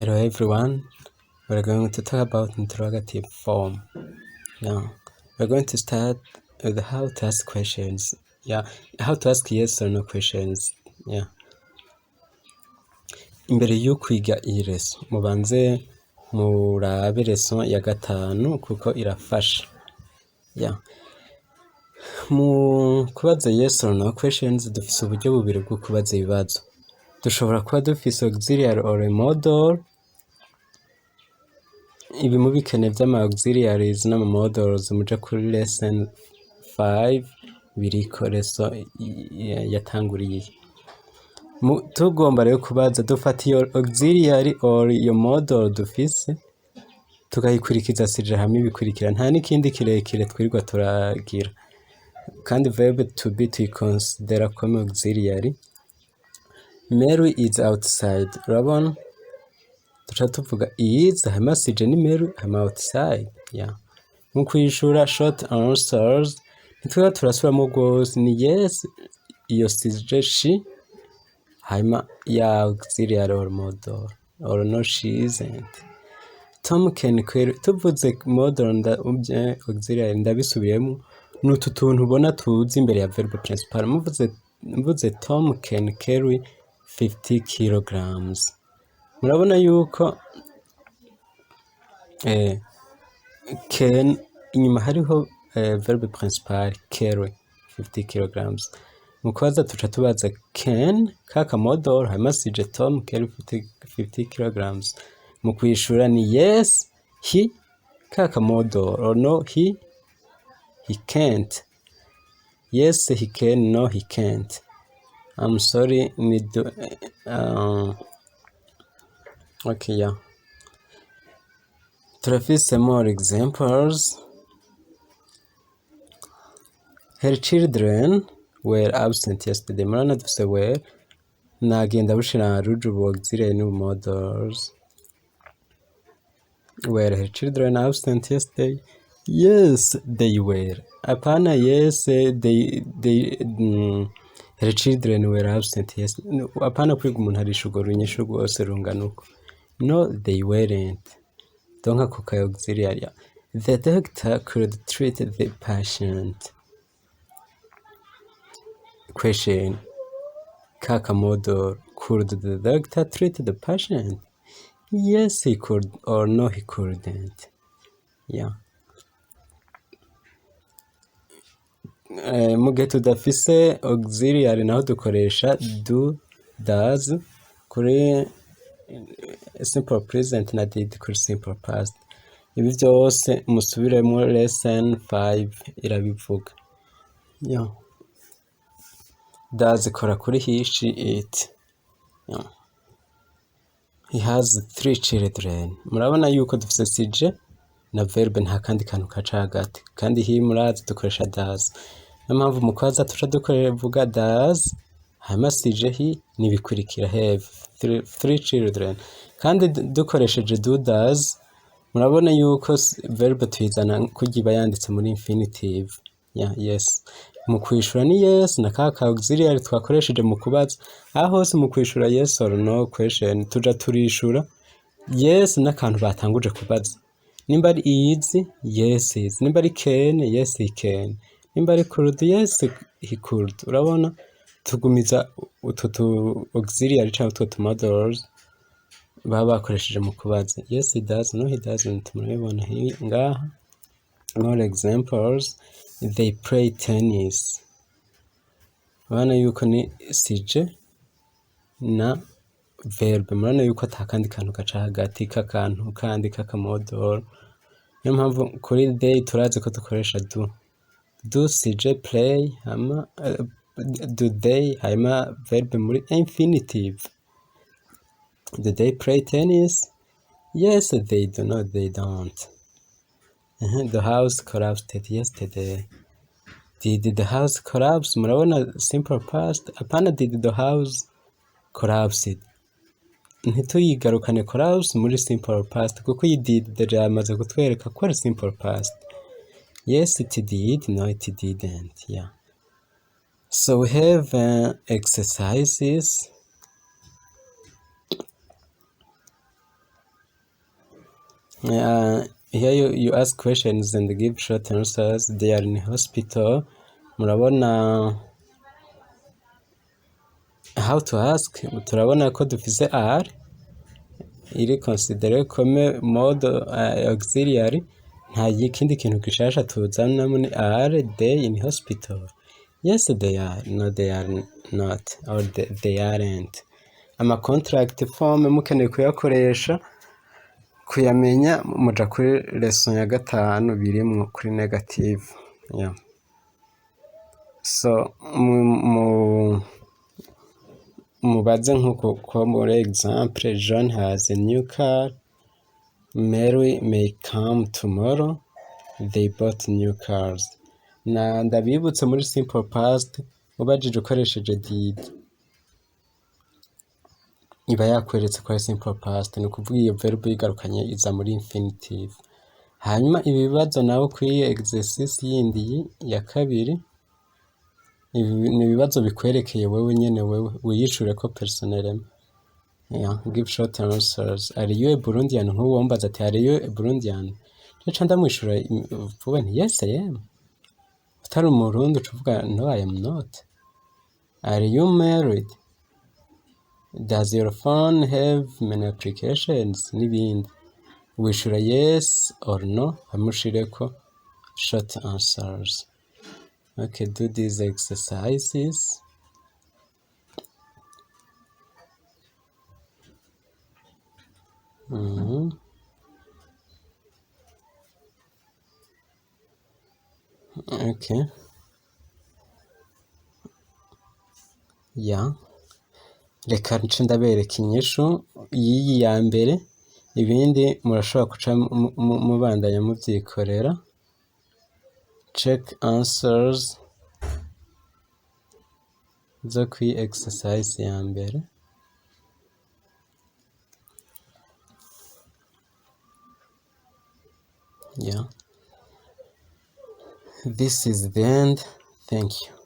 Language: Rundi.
Hello everyone, we're going to talk about interrogative form. Yeah, we're going to start with how to ask questions. Yeah, how to ask yes or no questions. Yeah. Imbere yo kwiga iyi leson, mubanze murabe leson ya gatanu kuko irafasha. Yeah. Mu kubaza yes or no questions dufise uburyo bubiri bwo kubaza ibibazo. Dushobora kuba dufise auxiliary or a modal. Ibi mubikene vy'ama auxiliaries n'ama modals muje kuri lesson 5 biriko leson yatanguriye. Tugomba rero kubaza dufata iyo auxiliary or iyo modal dufise tukayikurikiza sujet hamwe ibikurikira, nta n'ikindi kirekire twirirwa turagira. Kandi verb to be tuyiconsidera comme auxiliary. Mary is outside. Urabona? Duca tuvuga is hama sujet ni Mary hama outside. Yeah. Mu kwishura short answers ntitwiba turasubiramwo rwose, ni yes iyo sujet she hanyuma ya auxiliary or modal or no, she isn't. Tom can carry, tuvuze modal nda auxiliary ndabisubiyemo, ni utu tuntu ubona tuzi imbere ya verbe principal. Mvuze Tom can carry 50 kilograms. Murabona yuko can inyuma hariho verbe principal carry 50 kilograms. Mu kubaza tuca tubaza can kaka modal hanyuma sujet Tom carry 50 kilograms. Mu kwishura ni yes he kaka modal or no, he can't. Yes, he can. No, he can't. I'm sorry, ni do, okay, yeah. Turafise more examples. Her children were absent yesterday. Murabona dufise were, nagenda bushira rouge ubu auxiliary n'ubu modals. Were her children absent yesterday? Yes, they were. Apana yes, they, her children were absent yesterday. Apana kwiga umuntu arisha urwo runyishu rwose rungana uko. No, they weren't. Donc ako ka auxiliary. The doctor could treat the patient. Question. Kaka modal. Could the doctor treat the patient? Yes, he could, or no, he couldn't. Yeah. Mu gihe tudafise auxiliary naho dukoresha do, does kuri simple present na did kuri simple past. Ibi vyose musubiremwo lesson 5 irabivuga. Yeah. Does ikora kuri he, she, it. Yeah. He has three children. Murabona yuko dufise sujet na verbe, nta kandi kantu kaca hagati. Kandi he murazi dukoresha does. Niyo mpamvu mu kubaza tuca dukoresha does hanyuma sujet he n'ibikurikira have three children. Kandi dukoresheje do, does, murabona yuko verbe tuyizana kurya iba yanditse muri infinitive. Yeah, yes. Mu kwishura ni yes na ka auxiliary twakoresheje mu kubaza. Aho hose mu kwishura yes or no question tuja turishura yes n'akantu batanguje kubaza. Nimba ari is, yes is. Nimba ari can, yes he can. Nimba ari could, yes he could. Urabona tugumiza utu tu auxiliary canke utwo tu modals baba bakoresheje mu kubaza. Yes, he does. No, he doesn't. Murabibona ngaha. More examples. They play tennis. Urabona yuko ni sujet na verbe. Murabona yuko ata kandi kantu gaca hagati k'akantu kandi k'aka modal. Niyo mpamvu kuri they turazi ko dukoresha do. Do sujet play hama do they hanyuma verbe muri infinitive. Do they play tennis? Yes, they do. No, they don't. The house collapsed yesterday. Did the house collapse? Murabona simple past. Apana did the house collapsed. Ntituyigarukane collapse muri simple past kuko iyi did déjà yamaze kutwereka ko ari simple past. Yes, it did. No, it didn't. Yeah. So we have exercises. Here you ask questions and give short answers. They are in hospital. Murabona how to ask. Turabona ko dufise are iri considéré comme mode auxiliary. Nta kindi kintu gishasha tuzanamo, ni are they in hospital? Yes, they are. No, they are not, or they aren't. Ama contract form mukeneye kuyakoresha, kuyamenya, muja kuri leçon ya gatanu, birimwo kuri negative. Yeah. So mu mubaze nkuko ko muri example: John has a new car. Mary may come tomorrow. They bought new cars. Na ndabibutse, muri simple past ubajije ukoresheje did, iba yakweretse ko ari simple past, ni ukuvuga iyo verb yigarukanye iza muri infinitive. Hanyuma ibibazo nawe kuri exercice yindi ya kabiri, ibi ni ibibazo bikwerekeye wewe nyene, wewe wiyishure ko personnellement. Yeah, give short answers. Are you a Burundian? Nk'uwo wombaza ati "Are you a Burundian?" Nca ndamwishura vuba nti "Yes, I am." Utari umurundi uca uvuga "No, I am not." Are you married? Does your phone have many applications? N'ibindi wishura yes or no, hamwe ushireko short answers. Okay, do these exercises. Okay. Yeah. Reka nce ndabereka inyishu y'iyi ya mbere, ibindi murashobora guca mubandanya muvyikorera. Check answers zo kuri exercise ya mbere. Yeah. This is the end. Thank you.